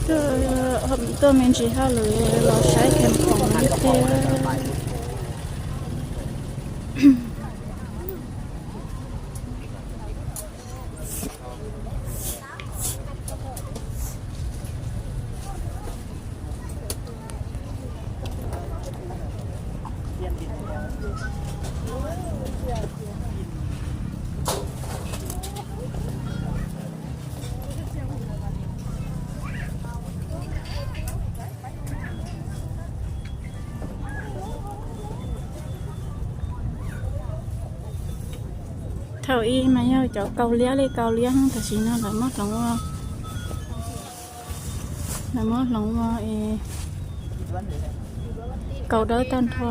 Tuaj, tuaj me ntsis hauj lwm los saib Khees Khoom li thiab. Thaum ub mas yog cov kaus liab li kaus liab, tam sim no lawv muab hloov ua, lawv muab hloov ua es kaus dawb tag nrho.